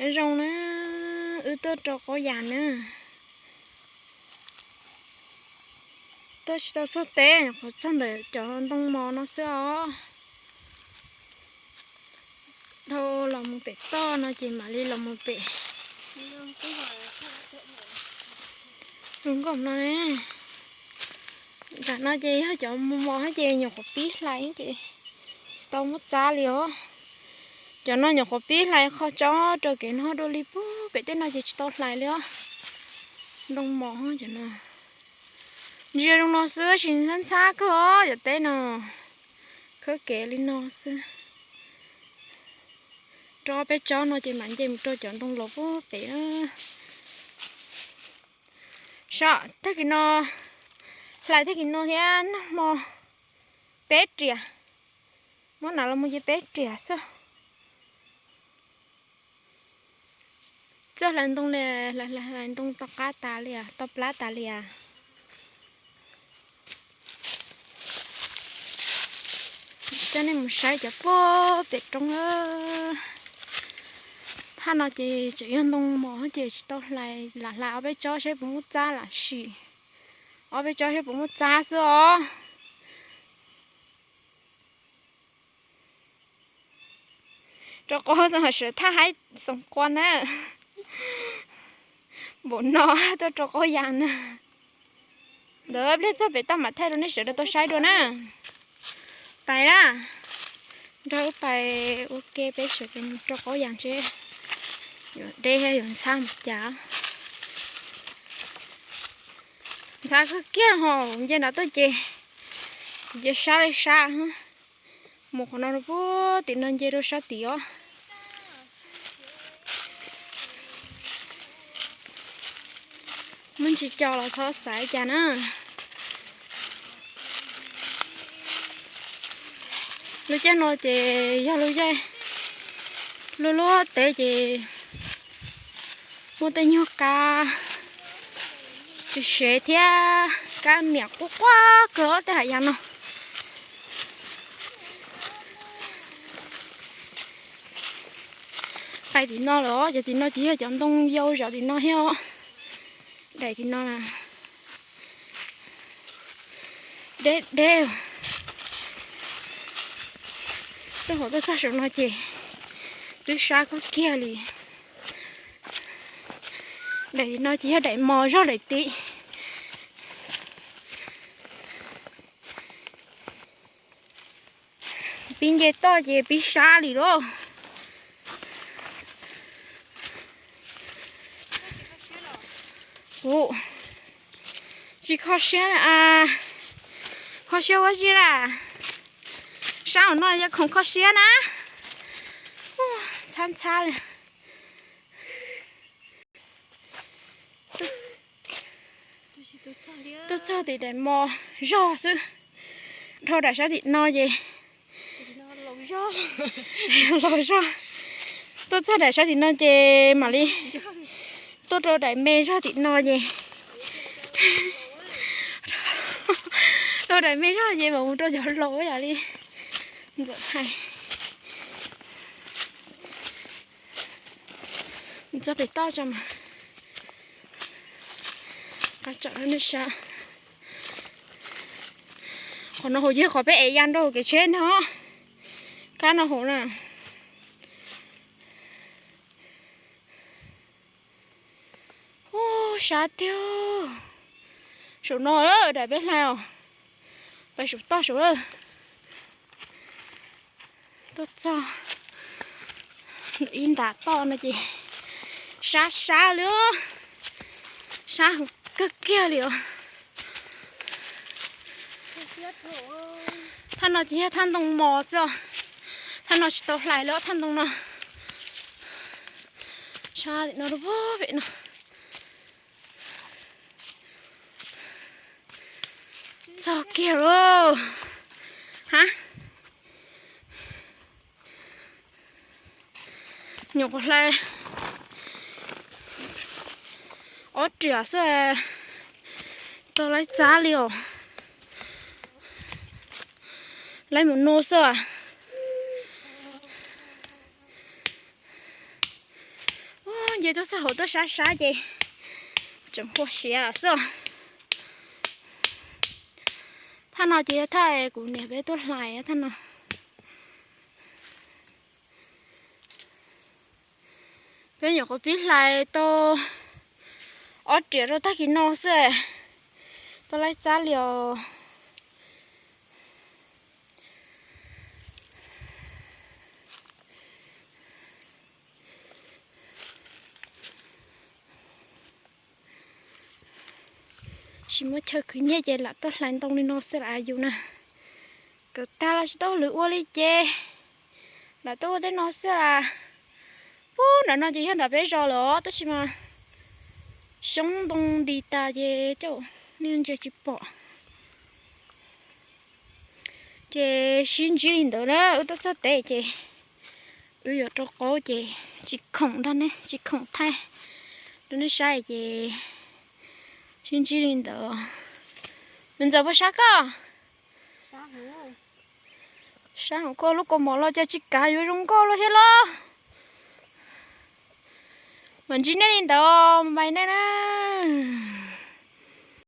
Nyob zoo na, wb tuaj rau qaub yas na. Tuaj tsis tau txog teb, nyuam qhuav txog ntawm cov ntoo mos no xwb os. Dhau los mus pem toj no ces mam li los mus pem zoo nkauj no ne. Nram no ces yog cov mos mos ces nyuam qhuav pib hlais ces tsis tau muab txab li os. Cov no nyuam qhuav pib hlais qhov tsob rau kev no dua li puag pem tej no ces tsis tau hlais li os. Ntoo mos cov no. Ntsia zoo no xwb tab sis ntxhab ntxhab kawg os cov teb no. Khawb kev li no xwb. Rau peb tsob no ces mam nce mus rau cov ntoo laus puag pem na. Saib tag kis no, hlais tag kis no thiab nag hmo peb riam. Muab hnav los mus ces peb riam xwb. Txawj hlais ntoo li, hlais ntoo tau qab tas li, tau plab tas li. Coj nej mus saib cov puag pem roob. Thaj no ces tseem yog ntoo mos ces tsis tau hlais, lam hlais ob peb tsob saib puas muab txab lam sim. Ob peb tsob saib puas muab txab xwb os. Rau qaub, sawv thaj haib xoom qua na. Npaum no tuaj rau qaub yas na. Ntawd pliag txog pem toj mam thaij rau nej sawv daws tau saib dua na. Pais na, nrog wb pais ua ke peb sawv daws mus rau qaub yas ntshe yuav deb thiab yuav ntxhab mus cas. Ntxhab kawg kiag ho nce nram tuaj ces, ces sab li sab. Mus qhov no rau puag tim no nce rau sab tim os. Muaj ntsis co los thov xaiv cas na. Lub caij no ces yog lub caij luag luag teb ces muaj tej nyuag kab tsis sev thiab kab niam quaj quaj kawg tej hais yas no. Pais tim no lawm, cov tim no ces yog cov ntoo yau zov tim no thiab. Daim tim no deb deb. Tuaj hauv tuaj txog saum no ces twb sab kawg kiag li. Daim tim no ces yog daim mos zog daim tim. Pib nce toj ces pib sab li lauj. Kuv tsis kho siab, kho siab ua tsi lawm. Sab hauv no yog khoom kho siab na. Ntxhab ntxhab li. Tuaj txog tim daim mos zog xwb. Dhau daim sab tim no ces los zog. Tuaj txog daim sab tim no ces mam li tuaj rau daim me zog tim no ces, rau daim me zog ces mam mus rau cov laus yam li ntxawm hais. Txog pem toj tso mas, qab tsom rau nej saib. Qhov no hauv yog qhov peb ev ya nrau kev tsheb no, kab no hauv na. Ub, sab tiag. Saum no lawm daim peb hlais os. Pais saum toj saum lawm. Tuaj txog ib ntam toj no ces sab sab li, sab kawg kiag li os. Thaj no ces yog thaj ntoo mos xwb os. Thaj no tsis tau hlais li thaj ntoo no. Sab tim no rau pem no. Txog kiag lauj. Ha, nyuam qhuav hlais ob riam xwb, tau laib txab li os. Laib mus nua xwb. Nce tuaj txog hauv tuaj sab sab ces tseem pom siav xwb. Thaj no ces yog thaj kuv niam peb tuaj hlais thaj no. Peb nyuam qhuav pib hlais tau ob riam rau tag kis no xwb, tau laib txab li os. Tsis muaj chaw khwv nyiaj ces lam tuaj hlais ntoo li no xwb las yus na. Kawm tag los tsis tau lwm ua li ces lam tuaj ua tej no xwb las. Pub nram no ces yog nram peb zos lawm os, tab sis mas xyoob ntoo nti tas ces coj nej ntsia tsis pom. Ces sib ntsib li ntawd na, wb tuaj txog teb ces wb yuav rau qaub ces tsis khoom nrog nej, tsis khoom thaij rau nej saib ces sib ntsib li ntawd. Nws ntxawm puas sab koj? Sab hauv koj lub kaus mom los cas tsis kav yuav zoo nkauj los thiab los. Mam ntsib nej li ntawd, bye nej na.